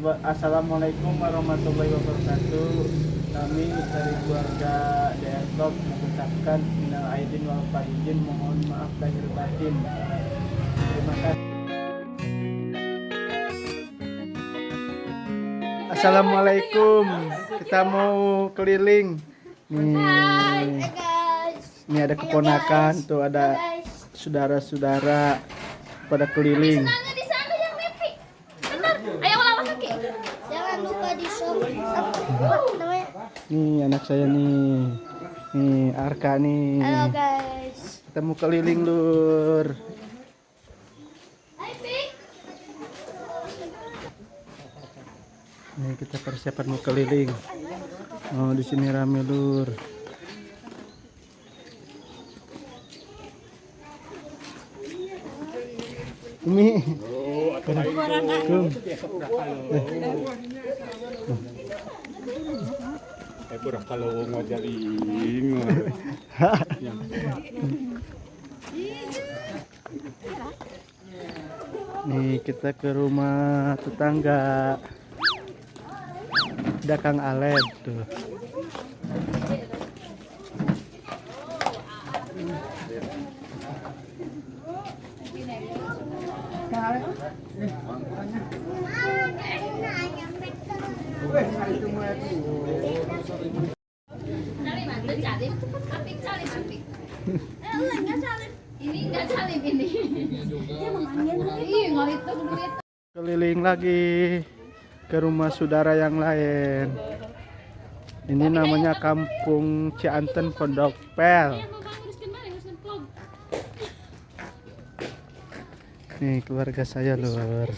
Assalamualaikum warahmatullahi wabarakatuh. Kami dari keluarga DR Vlog mengucapkan minal aidin wal faizin, mohon maaf lahir batin. Terima kasih. Assalamualaikum. Kita mau keliling. Nih. Ini ada keponakan, tuh ada saudara-saudara pada keliling. Di sana yang Nepi. Benar. Ayo ulang kaki. Jangan lupa di namanya. Nih anak saya nih. Nih Arka nih. Halo guys. Kita mau keliling, Lur. Hai Pik. Nih kita persiapan mau keliling. Oh, di sini rame, Lur. Umi. Kalau ngajarin. Nih kita ke rumah tetangga. Ada Kang Aled tuh. Ini enggak calip ini. Ih, ngitung duit. Keliling lagi ke rumah saudara yang lain. Ini namanya Kampung Cianten Pondok Pel. Nih keluarga saya, Lur.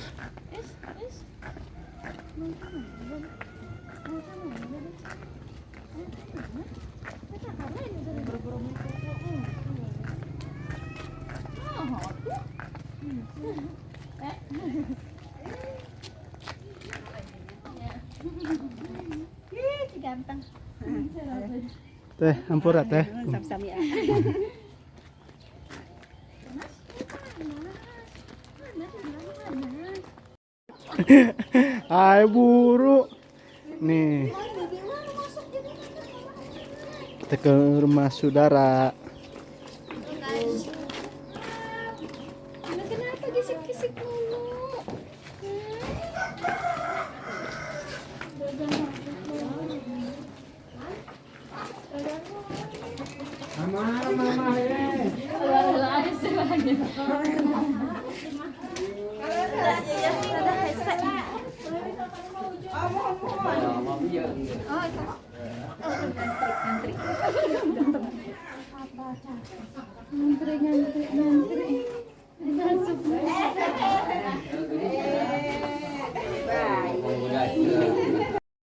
Teh, ampura teh. Hai buru. Nih. Kita ke rumah saudara. Kenapa gisik-gisik mulu?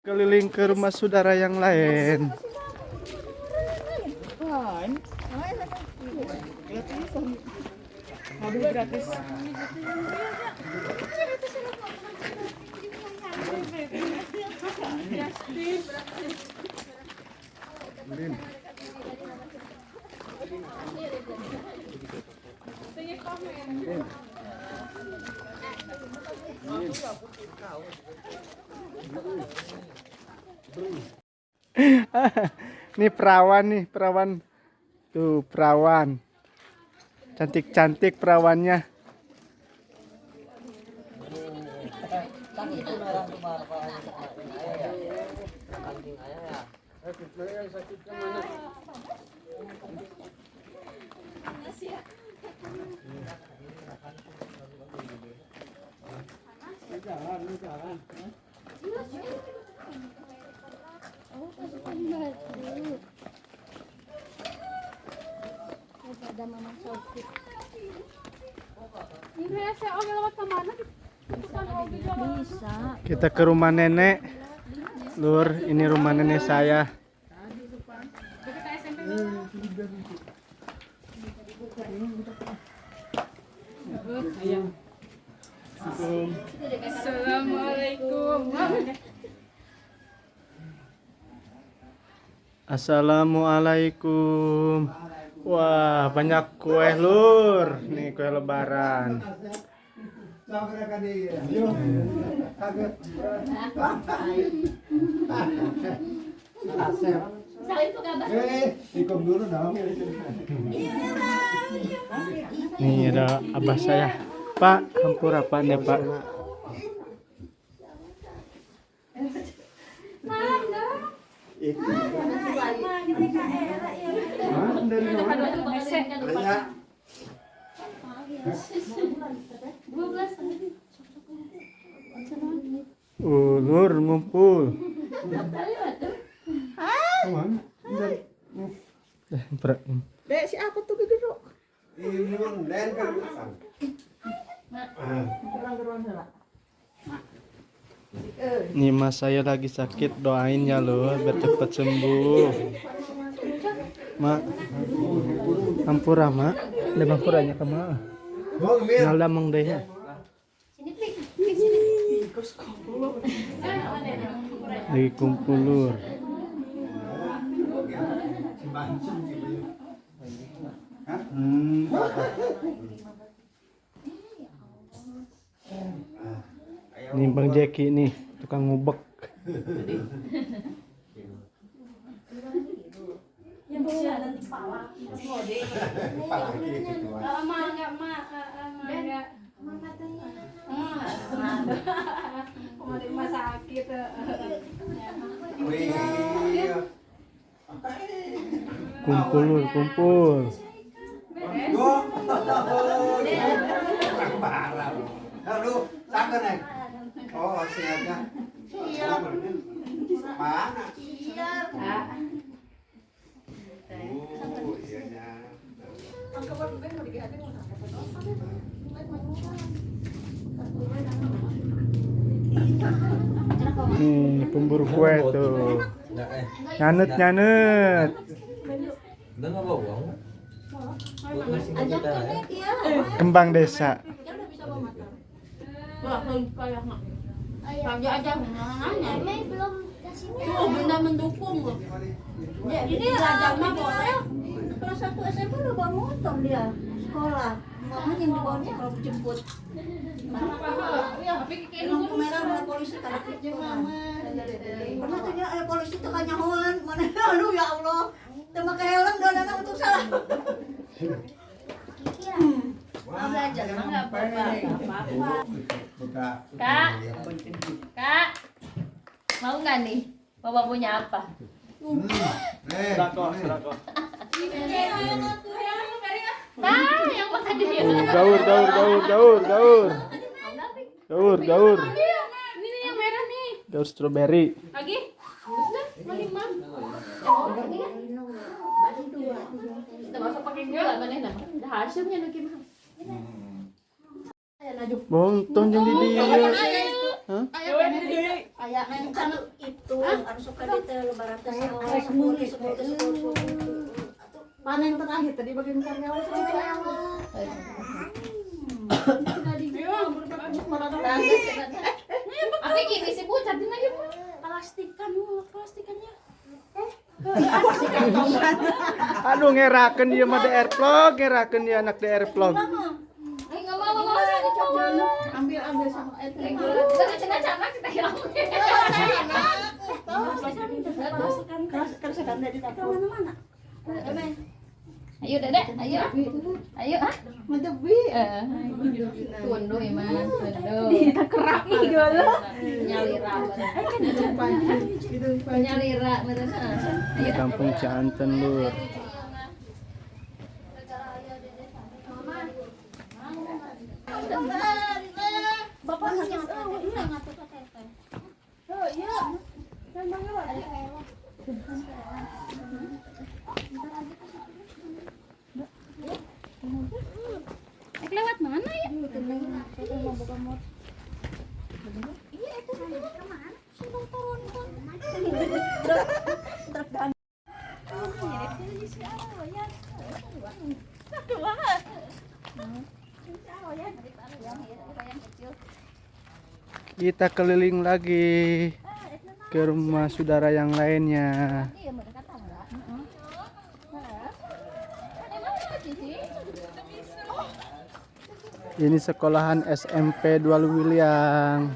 Keliling ke rumah saudara yang lain. Ini perawan nih, perawan. Tuh, perawan. Cantik-cantik perawannya. Ada Mama Sofi. Bisa. Kita ke rumah nenek. Lur, ini rumah nenek saya. Assalamualaikum. Assalamualaikum. Wah, banyak kue, Lur. Nih kue lebaran. Nih ada abah saya. Pak, hampura Pak nih Pak. Ulur ngumpul. Dek, si apa tuh geduk? Nih mas saya lagi sakit, doain ya loh biar cepat sembuh. Mak, ampura mak, ada ampuranya ke mak. Nalda mong deh ya. Lagi kumpul lur. Nih Bang Jeki nih, tukang ngubek. Kumpul lur, kumpul. Oh, siapa? Mana? Oh, iya. Nih, pemburu kue tuh. Nyanut, nyanut. Kembang desa. Belum kasih tuh bunda mendukung loh. Ini belajar mah boleh. Kelas 1 SMP udah bawa motor dia sekolah. Mama yang dibawa kalau jemput. Lampu merah mulai polisi karena pernah tuh dia ada polisi tuh kanyahoan mana aduh ya Allah. Teu make helm dan anak untuk salah. Belajar mah nggak apa-apa. Kak, kak, mau nggak nih? Bapak punya apa? Sedekah, sedekah. Nah, yang makan dia. Gaur, gaur, gaur, gaur, gaur. Gaur, gaur. Ini nih yang merah nih. Gaur strawberry. Lagi? Mau lima. Kita masuk pakai gula mana nah. Hasilnya nuki mah. Bonton yang di dia. Hah? Kayak itu harus suka di lebaran teh 10 10 10. Panen terakhir tadi bagian karyawan sama. Aku gini sih bu, cantik lagi bu. Plastikan bu, plastikannya. Aduh ngerakeun dia mah DR vlog, ngerakeun dia anak DR vlog. Enggak mau, mau, mau. Ambil ambil sama air. Kita cina-cina kita hilang. Keras dari dapur. Mana-mana. Ayo dedek, ayo. Ayo ah. Mendebi. Tunduh iman, tunduh. Kita kerak nih gimana? Nyalira. Nyalira bener. Di kampung Cianten lur. Bapak sakit enggak ngatur ke teteh. Oh iya. Lewat mana ya? Iya, itu kemana? Sudah turun kan. Truk dan. Kita keliling lagi ke rumah saudara yang lainnya. Ini sekolahan SMP 2 Leuwiliang.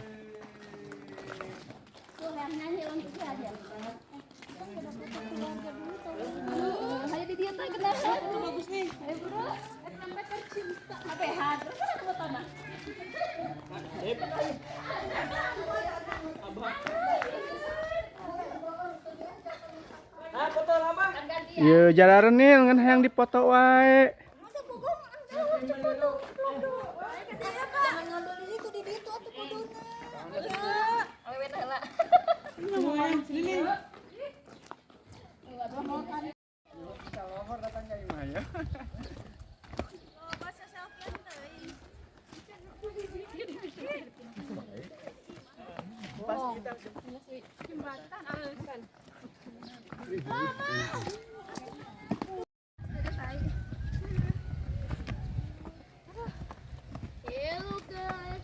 Ye jalarenil ngan hayang dipoto wae. Hello guys.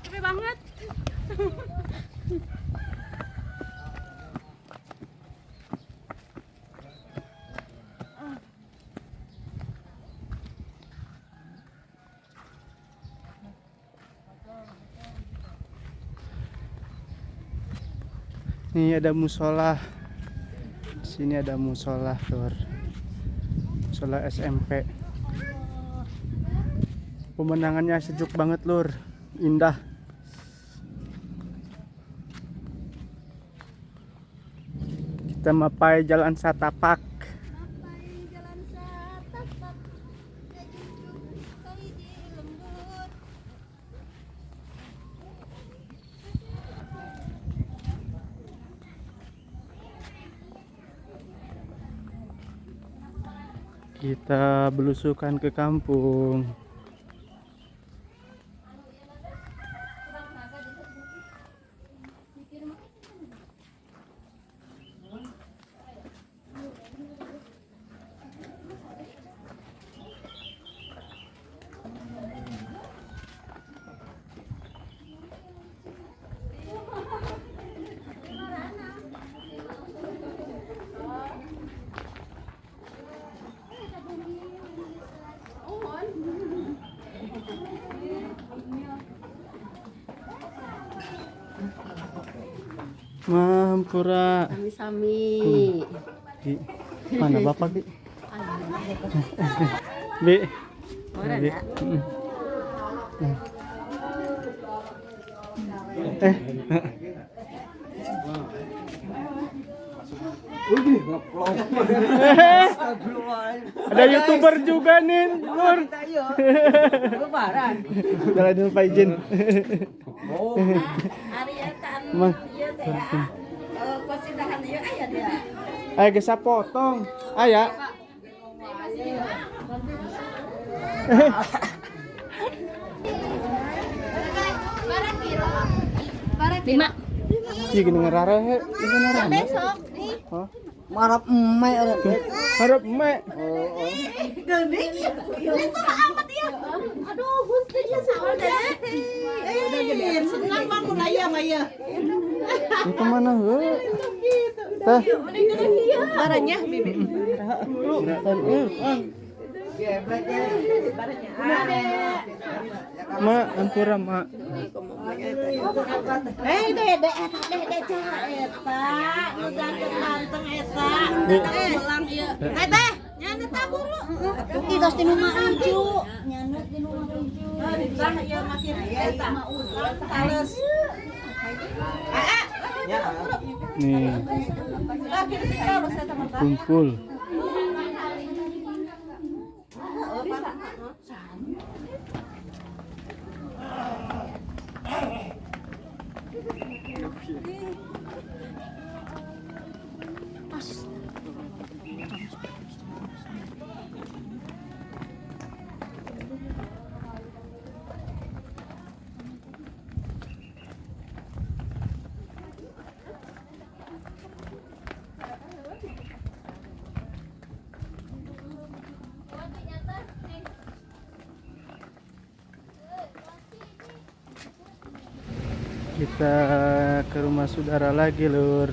Capek banget. Nih ada musola. Sini ada musola, Lur. Musola SMP. Pemandangannya sejuk banget, Lur. Indah. Kita mapai jalan satapak. Mapai jalan satapak, ngajunjung kahiji lembur. Kita belusukan ke kampung. Mampura. Sami-sami. Bi, mana bapak Bi? Bi. Bi. Ada YouTuber juga nih, Lur. Lebaran. Jalan dulu Pak izin. Mang. Ayo geus potong. Aya. Lima. Ieu gini ngararehe, ieu ngararehe. Besok nih. Hah? Marap eme Marap eme. Geuning. Itu amat ya. Aduh, Gusti ya salah deh. Senang bangun aya mah ya. Ini kemana heuh? Teh. Baranya bibi. Ma, ampura ma. Eh, deh, deh, eta, deh, deh, cah, eta, nu ganteng-ganteng eta. Pulang ieu. Teh, teh, nyana tah buru. Ih, tos di rumah incu. Nyanut di rumah incu. Tah ieu makin eta. Tales. Nih. Kumpul. Kita ke rumah saudara lagi, Lur.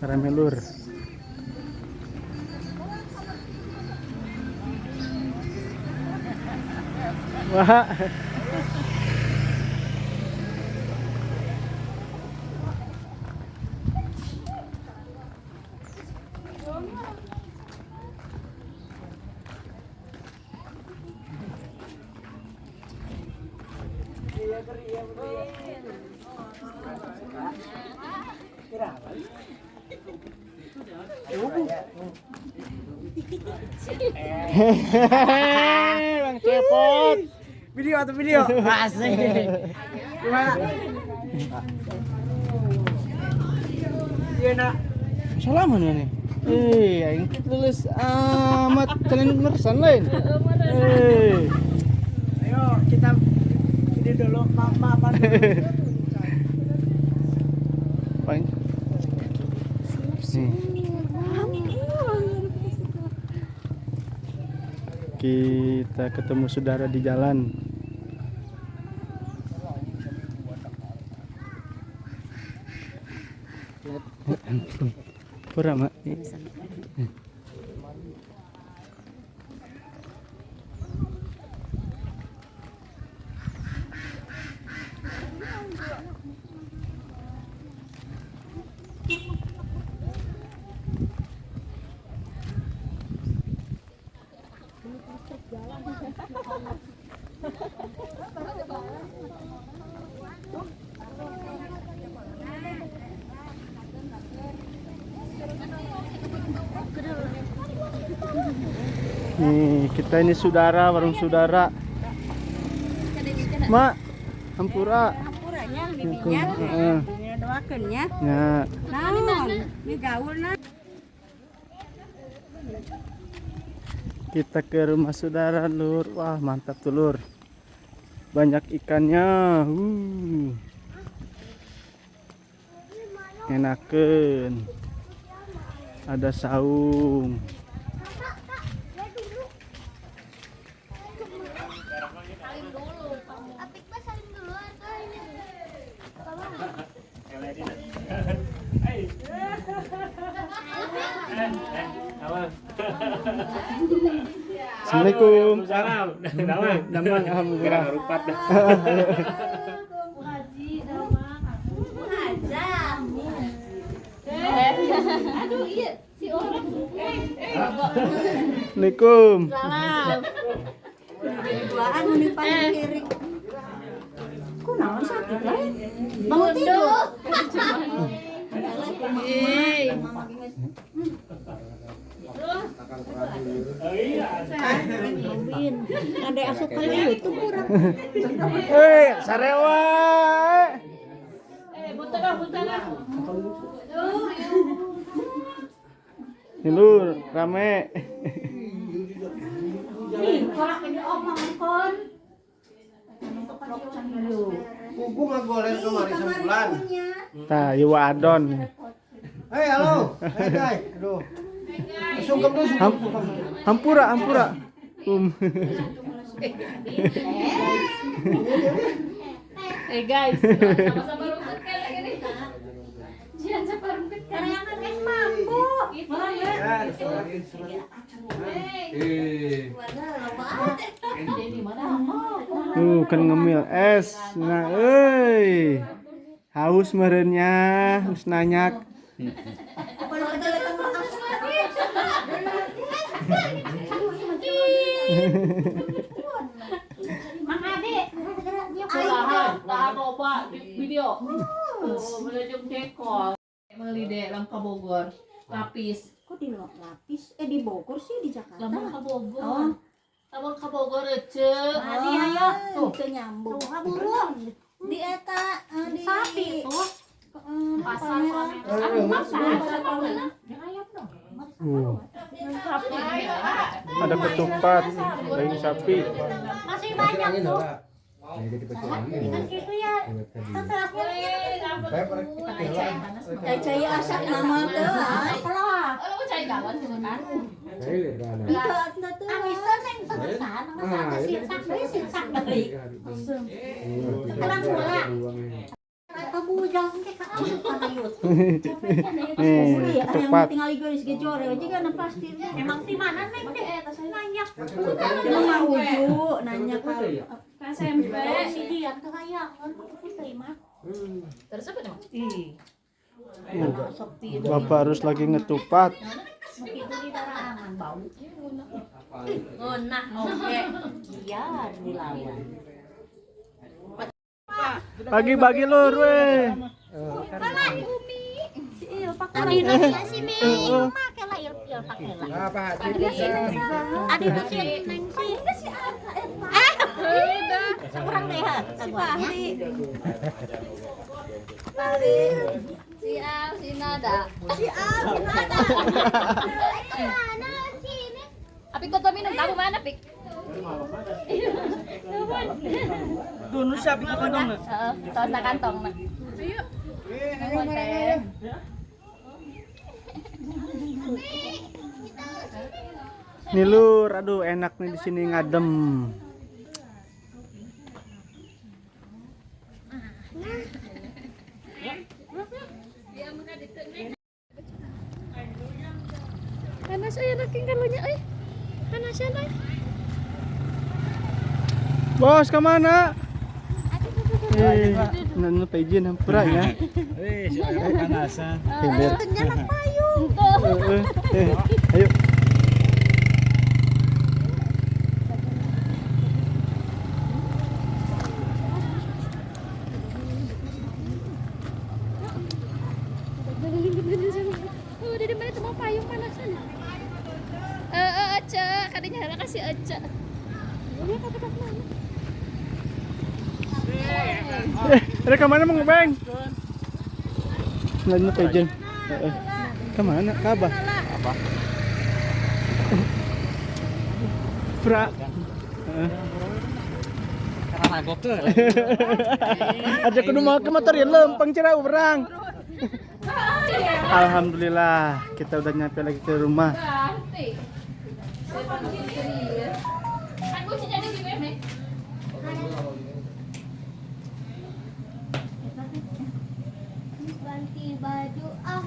Rame lur. Wah. Hehehe, Bang Cepot. Video atau video? Asik. Gimana? Iya nak. Salaman ya nih. Eh, aing lulus amat kalian mersan lain. Eh. Ayo kita ini dulu maaf-maafan dulu. Paling. Nih. Kita ketemu saudara di jalan. Pura, Mak. Nih, kita ini saudara, warung saudara. Mak, hampura. Hampuranya bibinya. Heeh. Doakeun nya. Ya. Naon? Ini gaul na. Kita ke rumah saudara, Lur. Wah, mantap tuh, Lur. Banyak ikannya. Enakeun. Ada saung. Assalamualaikum. Salam. Damang. Damang, alhamdulillah. Rupat dah. Aduh, iya si orang. Assalamualaikum. Salam. Duaan menipan kiri. Kunaon sakit lain? Bangun tidur. Ada asup ke YouTube urang. Eh, sarewa. Eh, buta lah. Ini lur, rame. Nih, kolak ini omong kon. Kuku nggak boleh kemarin sebulan. Tah, ieu adon. Hei, halo. Hei, guys. Aduh. Sungkem dulu, sungkem. Hampura, hampura. Eh guys, sama-sama rumput kan lagi nih. Jangan sampai rumput kan. Karangan es mampu. Itu ya. Tuh kan ngemil es. Nah, euy. Haus merenya, geus nanyak. Mang Ade, tahan loba di video. Oh, belajung cekol. Meuli deh lam ka Bogor. Lapis. Kok di lapis? Eh di Bogor sih di Jakarta. Lamun ka Bogor. Lamun ka Bogor ece. Adi ayo tuh teu nyambung. Tuh burung. Di eta di Sapi tuh. Pasar Palmerah. Pasar. Ada ketupat, daging sapi. Masih banyak tuh. Kan gitu ya. Cai asak nama teh. Oh, lu cai kawan sebentar. Amisan yang sebesan, masa sinsak deui sinsak deui. Sekarang bola. Eta bujang teh ka Karena YouTube. Nih, Yang ketupat. tinggal geus ge jore juga na pasti. Emang si mana neng deh nanya. Emang mau uju nanya ka SMP. Si Dian tuh kayak kan putri mah. Terus apa emang? Ih. Bapak harus lagi ngetupat. Mungkin itu di darangan bau. Oh, nah, oke. Iya, dilawan. Bagi-bagi lur weh. Adi nasi si Mi, make lah il il pake lah. Apa Haji? Adi nasi neng si. Eh, kurang deh, si Fahri. Si Al, si Nada. Si Al, si Nada. Mana si ini? Apik kok minum kamu mana, Pik? Tuh, nu siapa ke kantong? Heeh, tos na kantong na. Ayo. Nih lur, aduh enak nih di sini ngadem. Panas euy anak kalunya euy. Panasan euy. Bos kemana? Eh, nanu izin hampura ya. Eh, si ayam panasan. Ember. Eh, ayo. Oh, dari mana tuh mau payung panasan? Eh, Ece, kadinya heula kasih Ece. Ini kata kata mana? Eh, ada kemana mau ngebeng? Nanu izin. Eh, kemana? Kabah. Apa? Pra. Karena nagok tuh. Aja kudu mau ke motor ya lempeng cerah urang. Alhamdulillah kita udah nyampe lagi ke rumah. Berarti. Kan kuncinya di sini, Nek. Ganti baju ah.